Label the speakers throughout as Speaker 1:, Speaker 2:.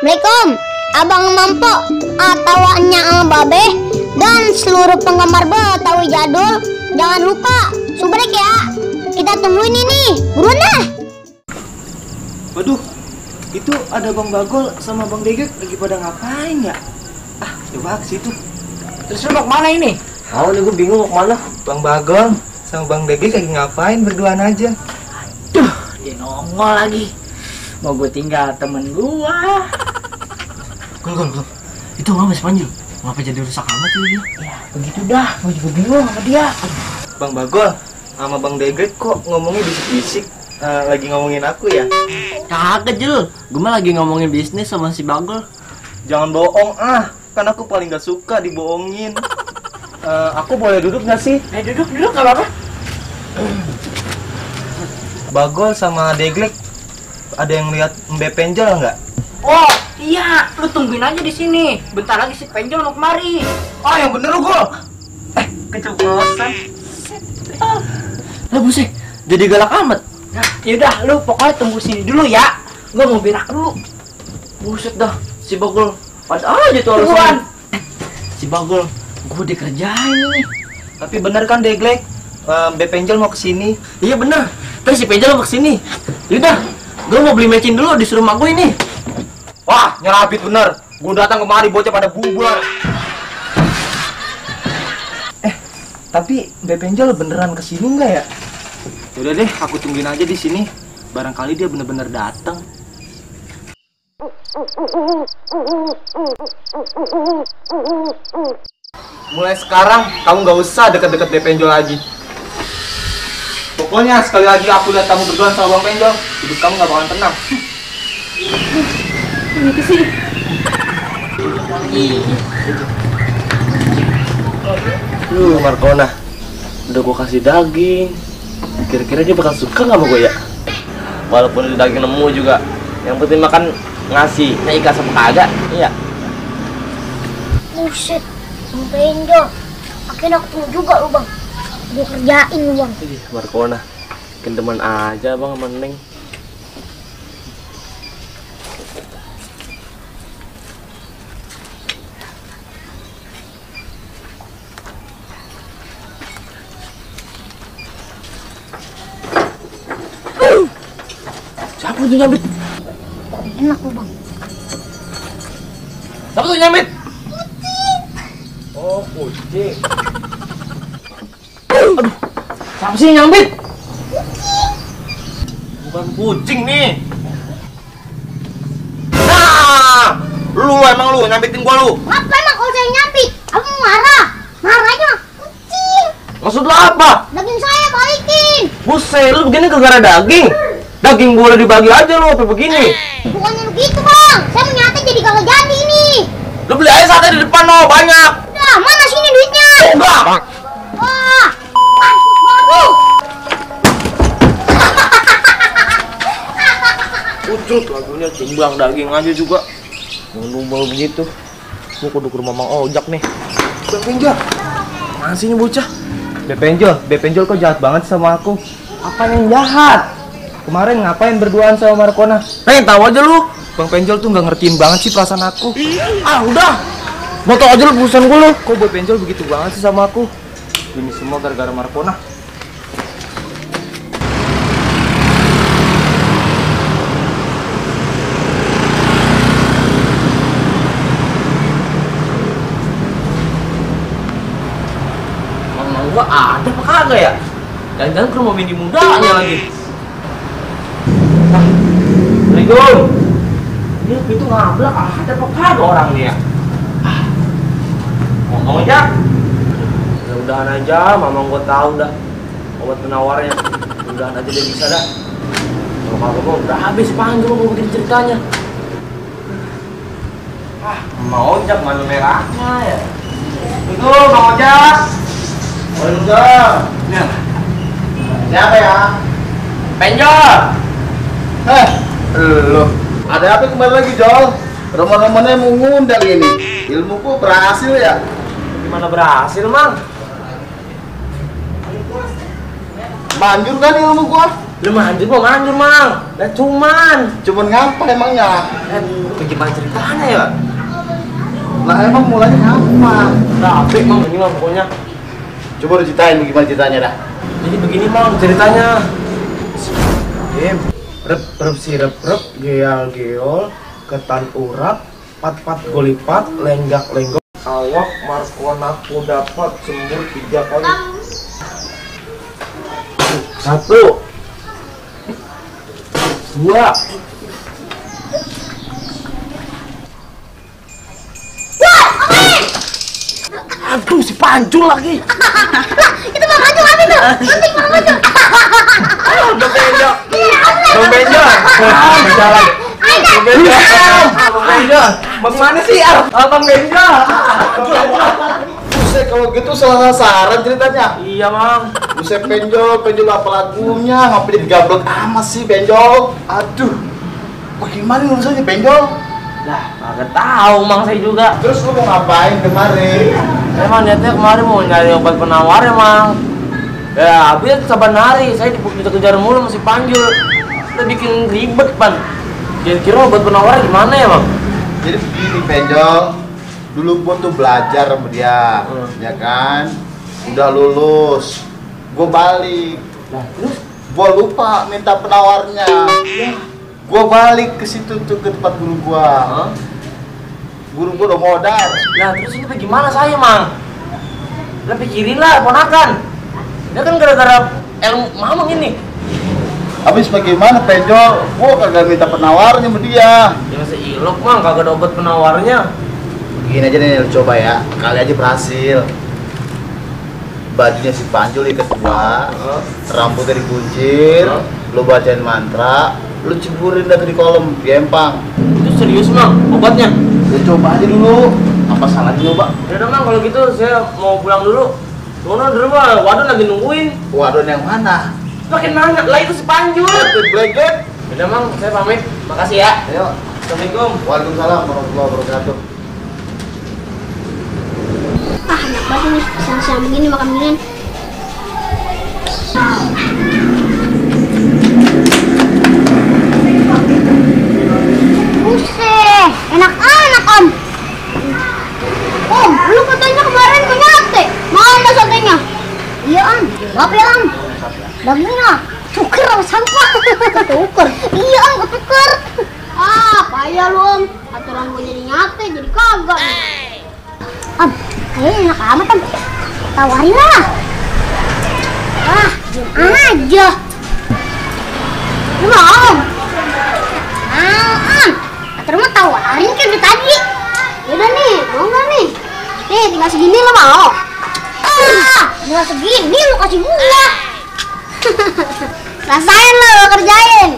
Speaker 1: Assalamualaikum, Abang Mampo atau Nya Babe dan seluruh penggemar Betawi Jadul. Jangan lupa subrek ya. Kita tungguin ini, buruan dah.
Speaker 2: Waduh, itu ada Bang Bagol sama Bang Degek lagi pada ngapain ya? Coba ke situ.
Speaker 3: Terus lu mau kemana ini?
Speaker 2: Tahu nih, gue bingung mau kemana. Bang Bagol sama Bang Degek lagi ngapain berduaan aja?
Speaker 3: Duh, dia nongol lagi. Mau gue tinggal temen gua.
Speaker 2: Gol. Itu nggak masih panjang. Ngapa jadi rusak amat tuh dia?
Speaker 3: Ya, begitu dah. Gue juga bingung sama dia.
Speaker 2: Bang Bagol sama Bang Degek kok ngomongnya bisik-bisik? Lagi ngomongin aku ya?
Speaker 4: Kagak Jul, gue mah lagi ngomongin bisnis sama si Bagol.
Speaker 2: Jangan bohong kan aku paling gak suka dibohongin. Aku boleh duduk gak sih?
Speaker 3: Duduk gak apa-apa.
Speaker 2: Bagol sama Degek ada yang lihat Mbe Penjol nggak?
Speaker 3: Oh iya, lu tungguin aja di sini. Bentar lagi si Penjol mau kemari.
Speaker 2: Yang bener lu Gol. Keceplosan.
Speaker 4: Lah buset, jadi galak amat.
Speaker 3: Nah, yaudah lu pokoknya tunggu sini dulu ya. Gua mau berak dulu.
Speaker 4: Buset dah, si Bagol pada aja tuh alasan. Si Bagol, gue dikerjain nih.
Speaker 2: Tapi bener kan Degek? Mbe Penjol mau kesini.
Speaker 4: Iya bener, tapi si Penjol mau kesini. Yaudah, gue mau beli mecin dulu, disuruh mak gue ini.
Speaker 2: Wah, nyerabit bener. Gue datang kemari bocah pada bubar. Tapi Mbe Penjol beneran kesini nggak ya? Udah deh, aku tungguin aja di sini. Barangkali dia bener-bener datang. Mulai sekarang kamu nggak usah deket-deket Mbe Penjol lagi. Pokoknya sekali lagi aku lihat kamu berduaan sama Bang Penjol, hidup kamu nggak bakalan tenang.
Speaker 3: Ini sih.
Speaker 4: Markona, udah gue kasih daging. Kira-kira dia bakal suka nggak sama gue ya? Walaupun itu daging nemu juga, yang penting makan ngasih, ikhlas apa kagak, iya.
Speaker 1: Buset, Bang Penjol. Akhirnya ketemu juga lu Bang. Gue kerjain lu Bang.
Speaker 4: Markona, kendeman aja bang sama Neng.
Speaker 2: Siapa tuh nyambit?
Speaker 1: Enak lu Bang.
Speaker 2: Siapa tuh nyambit? Oh, kucing. Aduh, siapa sih yang nyambit? Bukan kucing nih. Nah, lu emang lu nyambitin gua lu.
Speaker 1: Ngapa emang kalau saya nyambit? Kamu marah? Marah aja kucing.
Speaker 2: Maksud lu apa?
Speaker 1: Daging saya balikin.
Speaker 2: Buset, lu begini gara daging. Daging boleh dibagi aja lu, apa begini?
Speaker 1: Bukannya begitu Bang. Saya mau nyate jadi kagak jadi nih.
Speaker 2: Lu beli aja sate di depan lo, banyak.
Speaker 1: Udah, mana sini duitnya?
Speaker 2: Enggak.
Speaker 1: Wah, mampus baru.
Speaker 2: Ucut lagunya timbang daging aja juga. Ngomong begitu. Gua kudu ke rumah Mang Ojak nih. Bang Penjol. Mana sih ini bocah? Be Penjol kok jahat banget sama aku. Apa yang jahat? Kemarin ngapain berduaan sama Markona? Tahu aja lu. Bang Penjol tuh nggak ngertiin banget sih perasaan aku. Udah. Mau tau aja lu urusan gue lu. Kok Be Penjol begitu banget sih sama aku? Ini semua gara-gara Markona.
Speaker 4: Emang gua ada apa kagak ya? Jangan-jangan ke rumah mini mudanya lagi.
Speaker 2: Assalamualaikum. Ini pintu ngablak, ada apa kagak orangnya ya? Ngomong aja. Mudah-mudahan aja, mamang gua tahu dah obat penawarnya. Mudahan aja dia bisa dah. Kalau kagak gua udah habis panjang gua bikin ceritanya. Mau ojak mana merahnya ya? Itu Bang Ojak. Ojak. Ya. Siapa ya?
Speaker 4: Penjol.
Speaker 5: Loh, ada apa kembali lagi Jol? Roman-romannya mau ngundang ini. Ilmuku berhasil ya?
Speaker 2: Gimana berhasil, Mang?
Speaker 5: Manjur kan ilmu gua?
Speaker 2: Lu manjur, Mang. Lah cuman
Speaker 5: Cuman ngapa emangnya?
Speaker 2: Bagaimana ceritanya ya?
Speaker 5: Lah emang mulanya kapan?
Speaker 2: Tapi Mang, ini Mang pokoknya.
Speaker 5: Coba lu ceritain gimana ceritanya dah.
Speaker 2: Jadi begini Mang ceritanya. Rep si rep geal geol, ketan urap, pat golipat, lenggak lenggok, awak Markona ku dapat sembur 3 kali. 1 2 Aduh, si Panjul lagi.
Speaker 1: Itu Bang Panjul apa itu? Anjing Bang Panjul.
Speaker 2: Bang Benjo. Bang Benjo. Jalan. Bang Benjo. Bang Benjo. Bagaimana sih? Bang Benjo.
Speaker 5: Buset, kalau gitu salah sasaran ceritanya.
Speaker 2: Iya, Mang.
Speaker 5: Buset, penjol apa lagunya? Ngapain digablek amat sih penjol? Aduh, bagaimana urusannya penjol?
Speaker 2: Lah, kagak tahu Mang saya juga.
Speaker 5: Terus lu mau ngapain kemarin?
Speaker 2: Emang niatnya kemarin mau nyari obat penawar ya, Mang. Ya, habis saban hari saya dikejar mulu masih Panjul. Udah bikin ribet, Pan. Kira-kira obat penawar gimana ya, Mang?
Speaker 5: Jadi begini penjol, dulu gua tuh belajar sama dia, ya kan? Udah lulus, gua balik.
Speaker 2: Nah, terus
Speaker 5: Gua lupa minta penawarnya. Gua balik ke situ tuh ke tempat guru gua. Guru gua udah modal.
Speaker 2: Nah, terus ini bagaimana saya, Mang? Lah pikirin lah, ponakan. Dia kan gara-gara ilmu mamang ini.
Speaker 5: Habis bagaimana penjol? Gua kagak minta penawarnya sama dia.
Speaker 2: Ya masa ilok, Mang, kagak ada obat penawarnya.
Speaker 5: Gini aja nih, lu coba ya. Kali aja berhasil. Bajunya si Panjul ikat gua, rambutnya dikuncir, lu bacain mantra, lu ceburin dah di kolom, di empang.
Speaker 2: Itu serius, Mang, obatnya?
Speaker 5: Ya coba aja dulu. Apa salahnya coba?
Speaker 2: Ya udah, Mang, kalau gitu saya mau pulang dulu. Soalnya di rumah Wadon lagi nungguin.
Speaker 5: Waduh, yang mana?
Speaker 2: Makin nanya, lah itu si Panjul.
Speaker 5: Blanket.
Speaker 2: Udah, Mang, saya pamit. Makasih ya.
Speaker 5: Ayo.
Speaker 2: Assalamualaikum.
Speaker 5: Waalaikumsalam warahmatullahi wabarakatuh.
Speaker 1: Ah, enak banget nih. Siang-siang begini makan beginian. Buset, enak-enak Om. Om, lu katanya kemarin mau nyate. Mana satenya? Iya Om, berapa ya Om? Dagingnya tuker sama sampah. Ketuker? Iya Om, ketuker. Ah, payah lu Om. Aturan gue jadi nyate, jadi kagak. Om, kayaknya enak amat Om. Tawarin lah. Ah, diam aja. Lu mau Om? Om. Aturan mau tawarin kan dari tadi. Yaudah nih, mau nggak nih? Nih, tinggal segini lo mau? Ah, tinggal segini lo kasih gua. Rasain lo kerjain.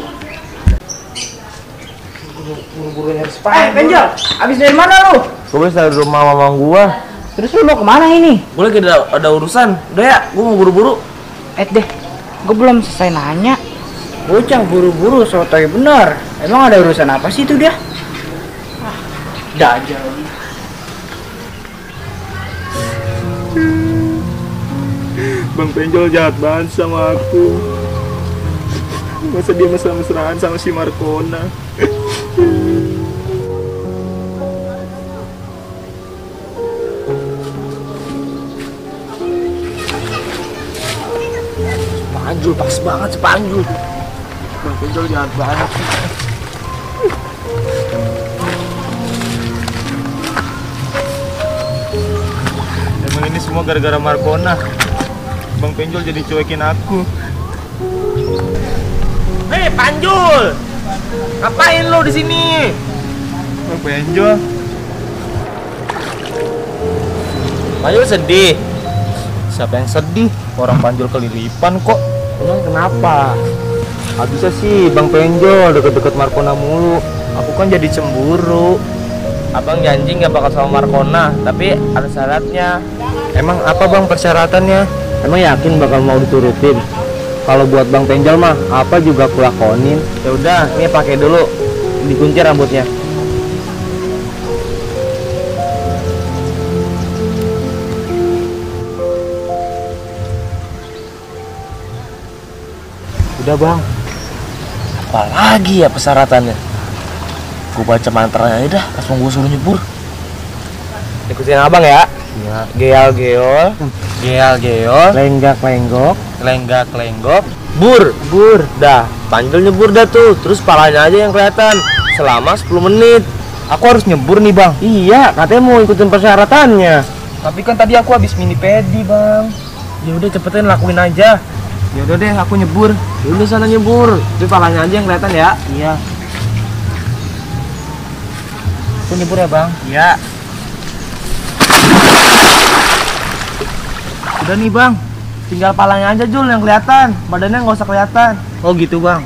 Speaker 2: Buru-buru nyari si
Speaker 3: Benjol, abis dari mana lu?
Speaker 2: Gue bisa dari rumah mamang gua.
Speaker 3: Terus lu mau kemana ini?
Speaker 2: Gue lagi ada urusan. Udah ya, gue mau buru-buru.
Speaker 3: Deh, gue belum selesai nanya. Bocah buru-buru sotoy bener. Emang ada urusan apa sih itu dia? Ah, dajal.
Speaker 6: Bang Penjol jahat banget sama aku. Masa dia mesra-mesraan sama si Markona.
Speaker 2: Panjul, pas banget si Panjul.
Speaker 6: Bang Penjol jahat banget. Emang ini semua gara-gara Markona. Bang Penjol jadi cuekin aku.
Speaker 2: Hei Panjul, ngapain lo di sini?
Speaker 6: Bang Penjol,
Speaker 2: Panjul sedih. Siapa yang sedih? Orang Panjul kelilipan kok. Emang kenapa? Habisnya sih Bang Penjol deket-deket Markona mulu. Aku kan jadi cemburu. Abang janji nggak bakal sama Markona, tapi ada syaratnya. Emang apa Bang persyaratannya? Emang yakin bakal mau diturutin? Kalau buat Bang Penjol mah apa juga aku lakonin. Ya udah, nih pakai dulu. Dikunci rambutnya. Udah Bang. Apalagi ya persyaratannya?
Speaker 4: Gue baca mantranya aja dah, langsung gue suruh nyebur.
Speaker 2: Ikutin abang ya. Iya. Geal geol, geal geol, lenggak lenggok, lenggak lenggok, bur, bur. Dah, panjel nyebur dah tuh. Terus palanya aja yang kelihatan selama 10 menit.
Speaker 3: Aku harus nyebur nih bang.
Speaker 2: Iya, katanya mau ikutin persyaratannya. Tapi kan tadi aku habis mini pedi, Bang. Ya udah cepetin lakuin aja. Ya udah deh, aku nyebur. Ya udah sana nyebur. Tapi palanya aja yang kelihatan ya.
Speaker 3: Iya.
Speaker 2: Aku nyebur ya, Bang.
Speaker 3: Iya.
Speaker 2: Udah nih, Bang. Tinggal palanya aja Jul yang kelihatan. Badannya nggak usah kelihatan.
Speaker 3: Oh gitu bang.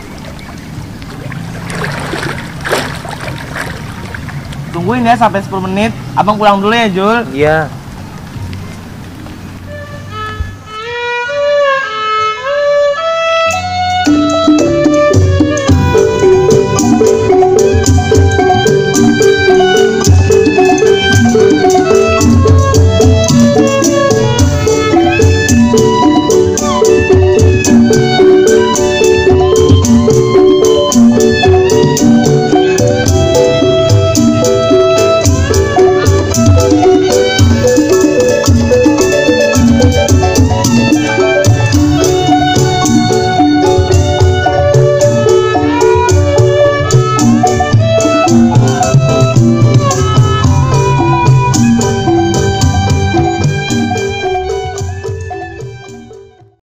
Speaker 2: Tungguin ya sampai 10 menit. Abang pulang dulu ya, Jul.
Speaker 3: Iya.